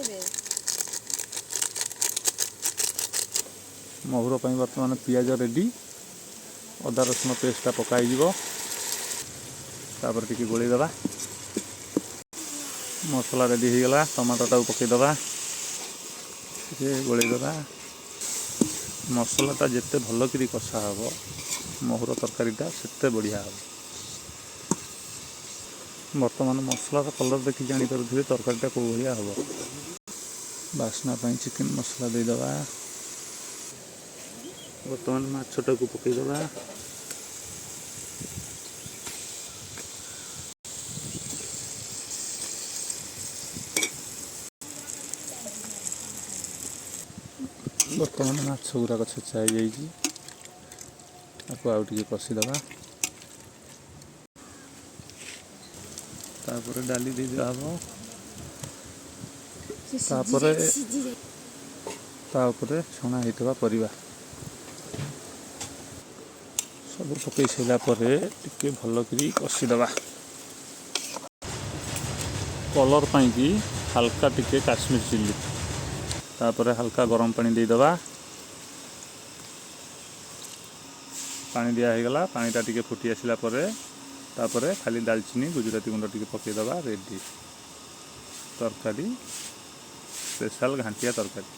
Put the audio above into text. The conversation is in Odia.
ଦେବେ। ମହୁର ପାଇଁ ବର୍ତ୍ତମାନ ପିଆଜ ରେଡ଼ି। ଅଦା ରସୁଣ ପେଷ୍ଟଟା ପକା ହେଇଯିବ। ତାପରେ ଟିକେ ଗୋଳେଇ ଦେବା। ମସଲା ରେଡ଼ି ହେଇଗଲା। ଟମାଟୋଟାକୁ ପକାଇଦେବା, ଟିକେ ଗୋଳେଇ ଦେବା। ମସଲାଟା ଯେତେ ଭଲ କରି କଷା ହେବ, ମହୁର ତରକାରୀଟା ସେତେ ବଢ଼ିଆ ହେବ। ବର୍ତ୍ତମାନ ମସଲାର କଲର୍ ଦେଖି ଜାଣିପାରୁଥିବେ ତରକାରୀଟା କେଉଁ ଭଳିଆ ହେବ। ବାସ୍ନା ପାଇଁ ଚିକେନ୍ ମସଲା ଦେଇଦେବା। ବର୍ତ୍ତମାନ ମାଛଟାକୁ ପକାଇଦେବା। ବର୍ତ୍ତମାନ ମାଛ ଗୁଡ଼ାକ ଛେଚା ହେଇଯାଇଛି। ତାକୁ ଆଉ ଟିକେ କଷିଦେବା। ତାପରେ ଡାଲି ଦେଇ ଦିଆହେବ। ତାପରେ ତା ଉପରେ ଛଣା ହେଇଥିବା ପରିବା ସବୁ ପକାଇ ସାରିଲା ପରେ ଟିକେ ଭଲ କରି କଷିଦେବା। କଲର୍ ପାଇଁକି ହାଲକା ଟିକେ କାଶ୍ମୀର ଚିଲି। ତାପରେ ହାଲକା ଗରମ ପାଣି ଦେଇଦେବା। ପାଣି ଦିଆ ହେଇଗଲା। ପାଣିଟା ଟିକେ ଫୁଟି ଆସିଲା ପରେ ତାପରେ ଖାଲି ଡାଲଚିନି, ଗୁଜୁରାତି ଗୁଣ୍ଡ ଟିକେ ପକାଇଦେବା। ରେଡ଼ି ତରକାରୀ, ସ୍ପେଶାଲ ଘାଣ୍ଟିଆ ତରକାରୀ।